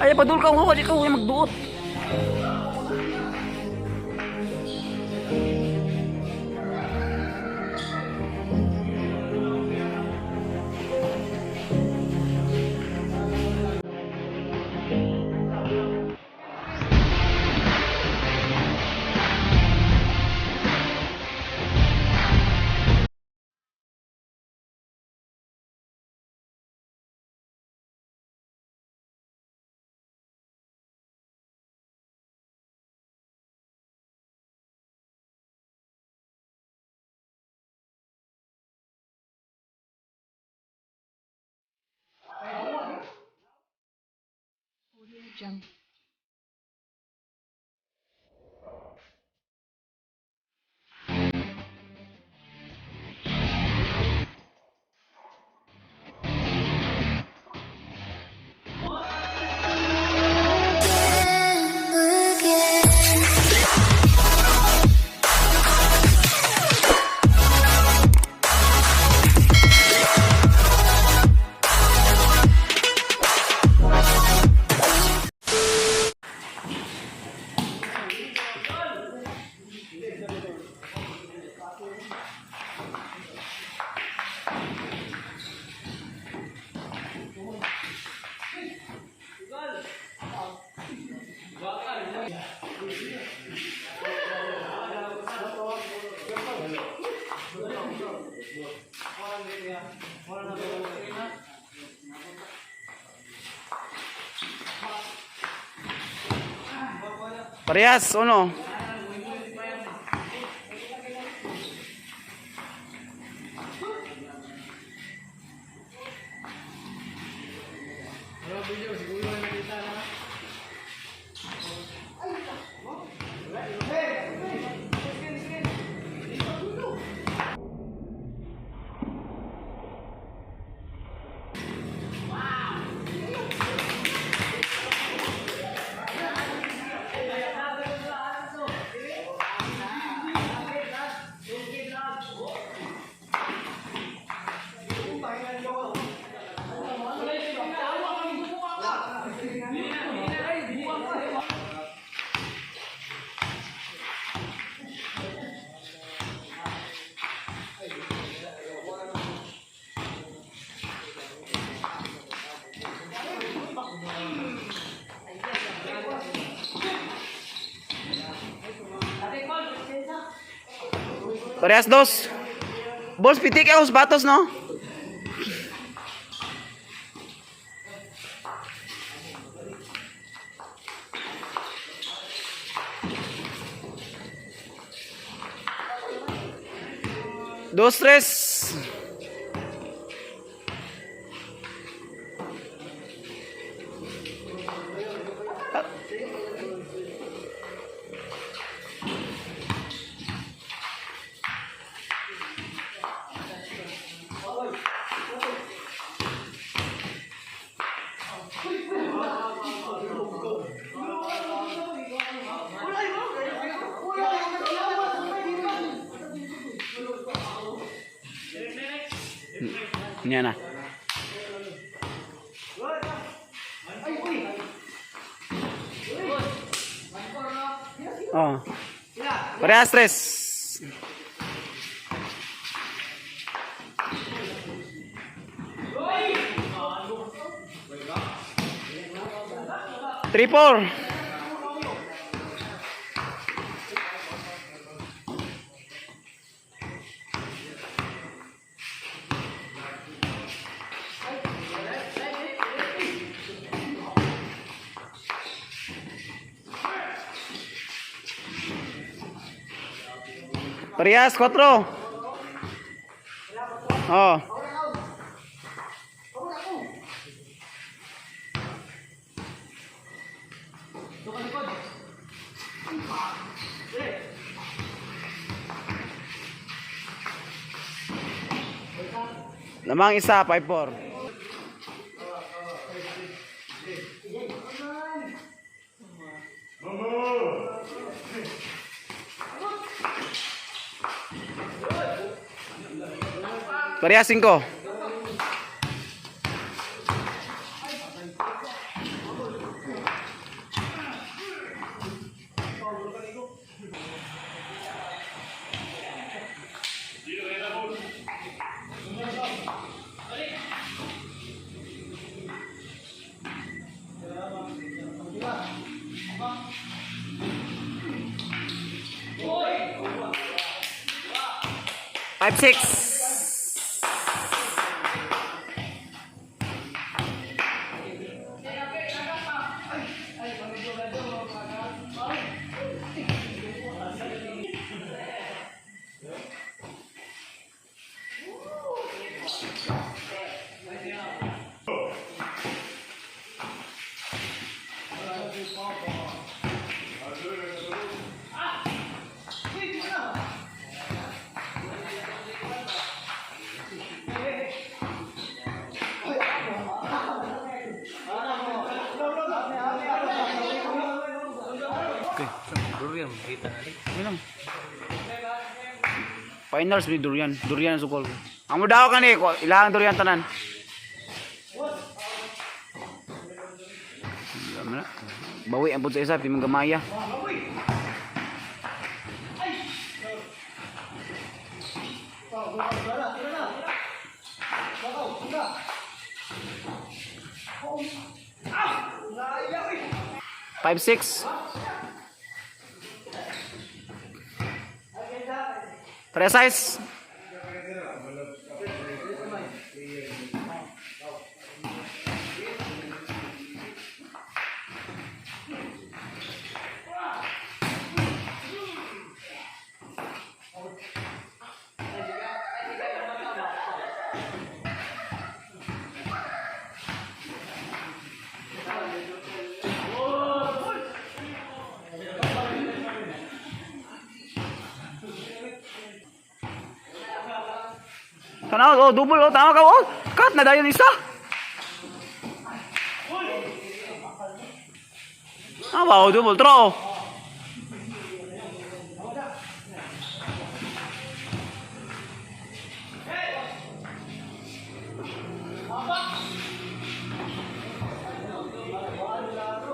Ay, padul ka ko, di ka ko magduot. Audio Jungle. Parehas, uno. Parehas dos. Bols, pitik ako sa batos, no? Dos, tres. Yan na. Oh. Parehas tres. Three, four. Parehas, cuatro. Oh. Lamang isa, 5-4. Parehas, 5. 5-6. Okay. Durian, kita na rin. Ano lang. Finals ni Durian. Durian sukol. Ang mo daw kani ko ilang durian tanan. Wala man na. Bawi ang pud sa isa di man gamaya. 5-6. Precise. Tanaw, oh, double, oh, tama ka, oh. Cut na dayon isa. Ah, wow, double throw.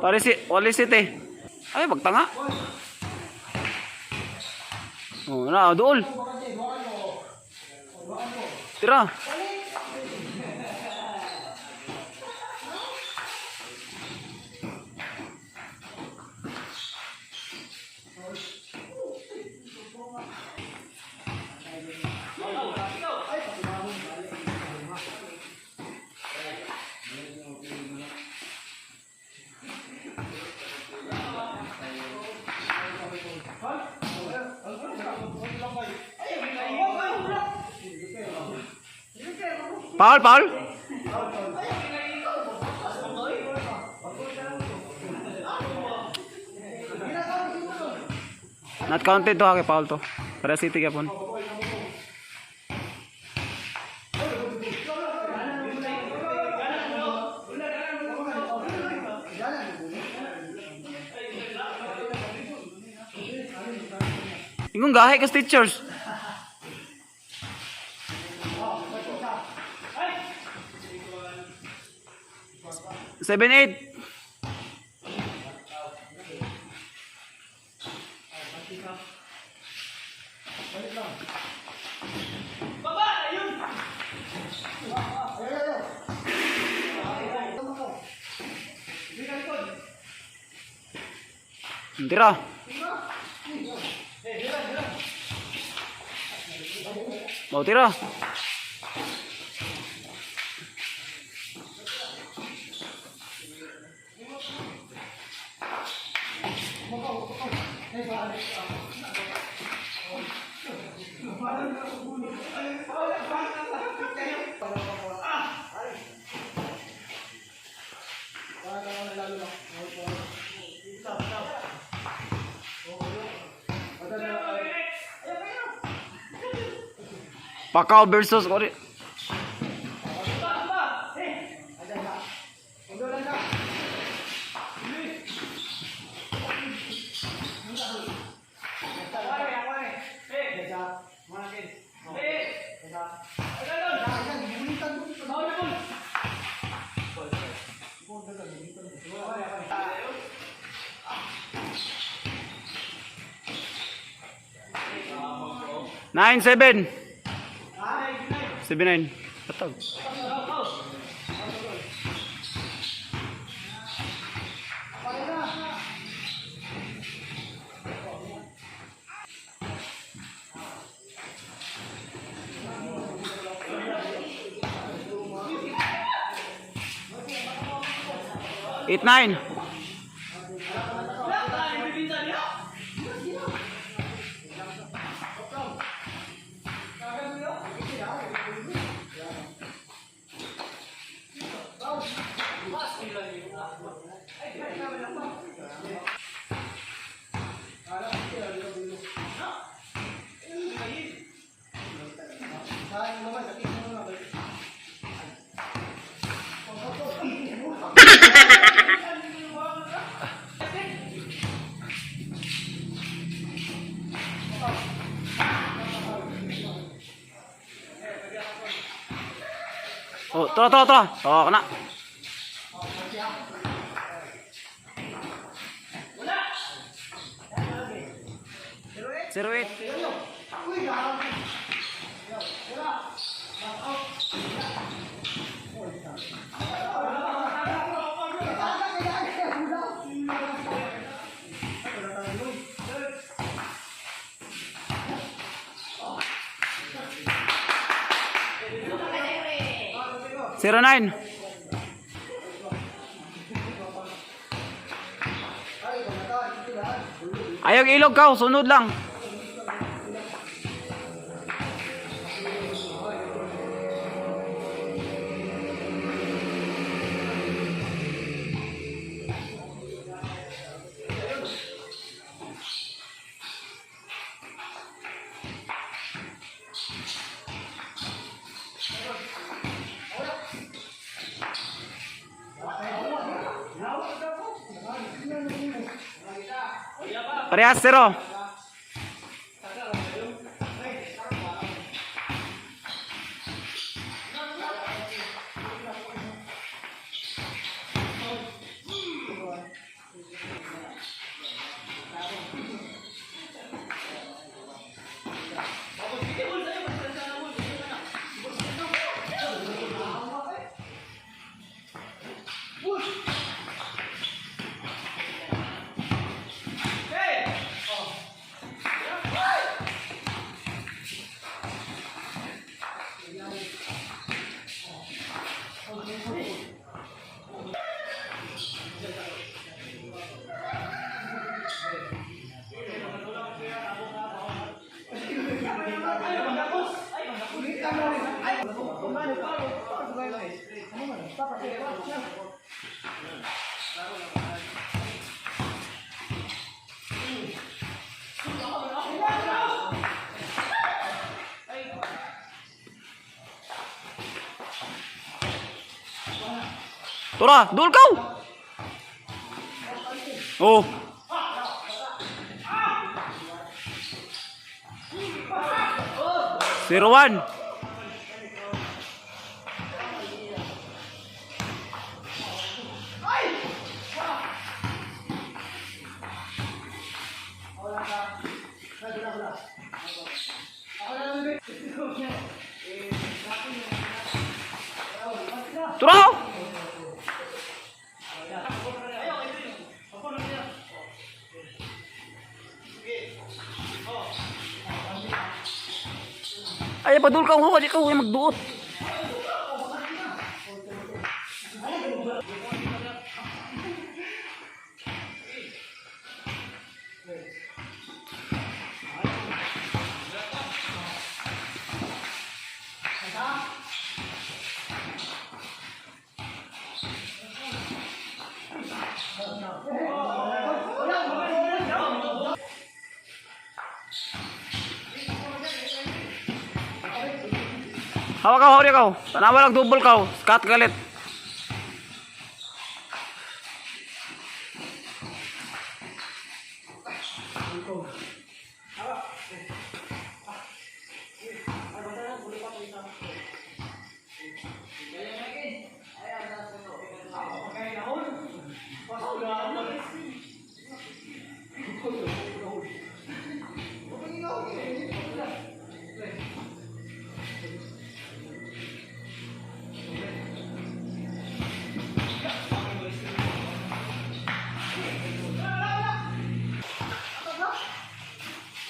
Pare si, wali city. Ay, pagtanga. Oh, na, dool. Tira. Paul, Paul. Not counted to ha, kay Paul to. Para City gapon. Ingong gahi ka teachers. 7-8. Tira. Mau tira. Pacao versus Ori. 9-7. 7-9. Patag. 8-9. Oh, tura, tura, tura. Oh, kana. 08. 09. Ayaw ilog ka, sunod lang. Parehas 0. Tura, dul kau. Oh. 01. Tura! Ay, padul ka ko, di ka ay magduot. Hawak ka, hawak ka. Tanawa lang double ka. Skat galit.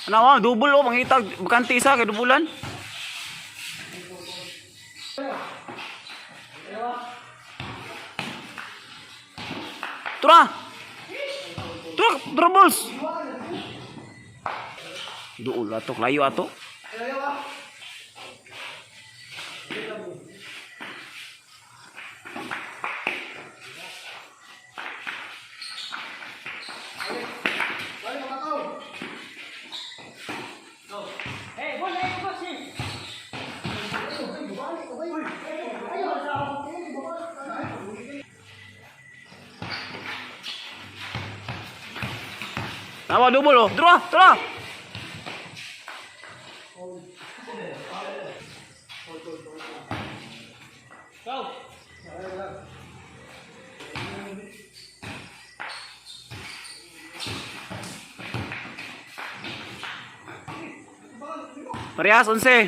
Tanawa, double oh, mangitag bakante isa kay dubulan. Tura. Tura, tura balls. Duol ato, layo ato. Tama, double oh. Tura, tura. Parehas, 11.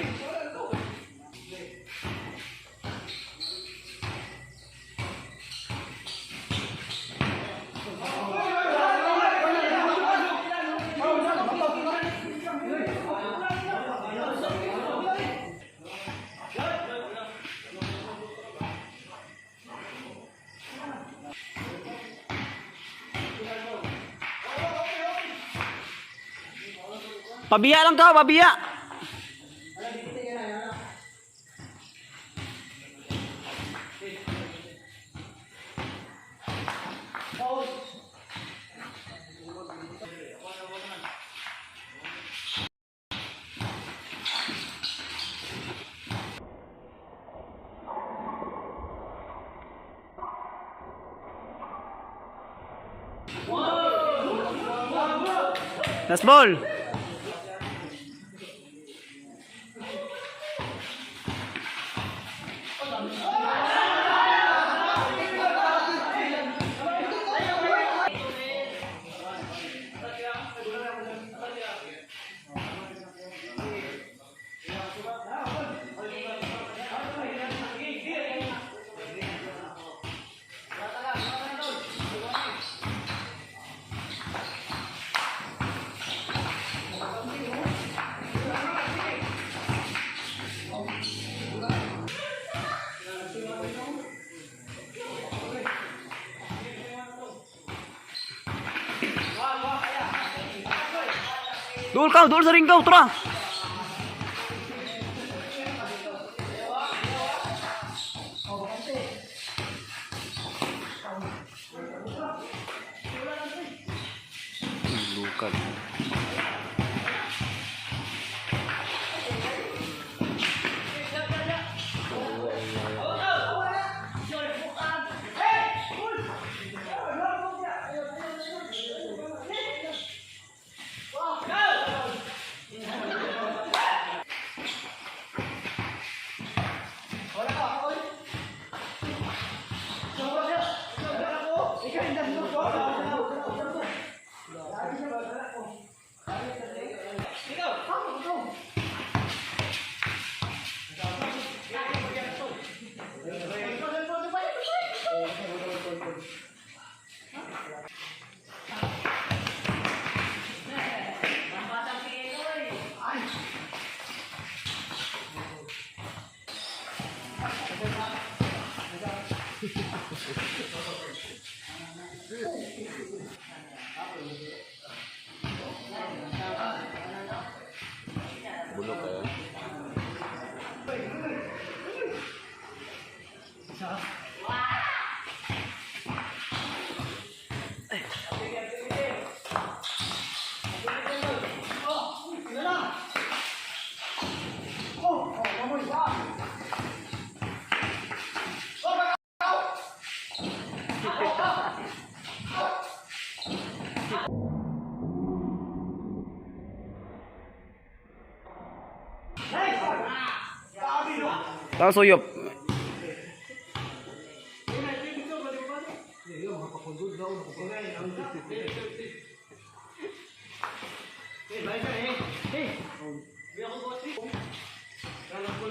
Pabiya lang ka, pabiya. Last ball. Duol ka, duol sa ringkaw, tura. Lukan. Bulok kayo. Tapos suyop.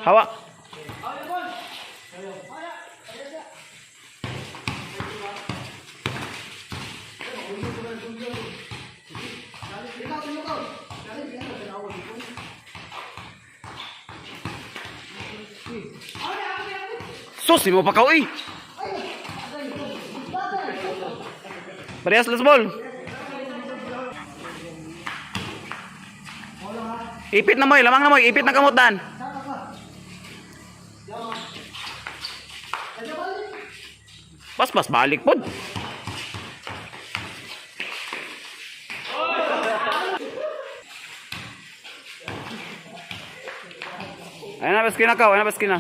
Hawa. Sus, di mo pa ka, uy. Parehas last ball. Ipit na moy, lamang na moy, ipit na kamot dan. Pas pas balik pod. Ayun na, baskina ka, ayun na, baskina.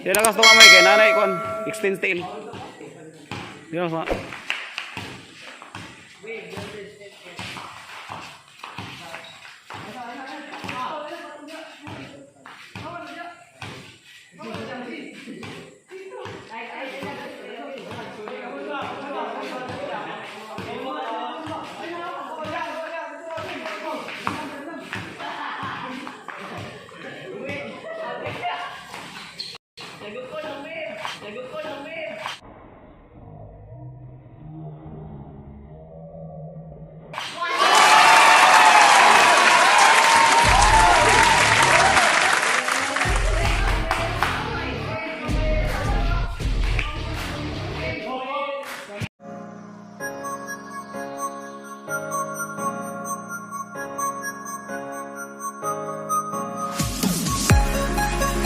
Di lakas to kamay kay nanay kon extend tail. Di lakas.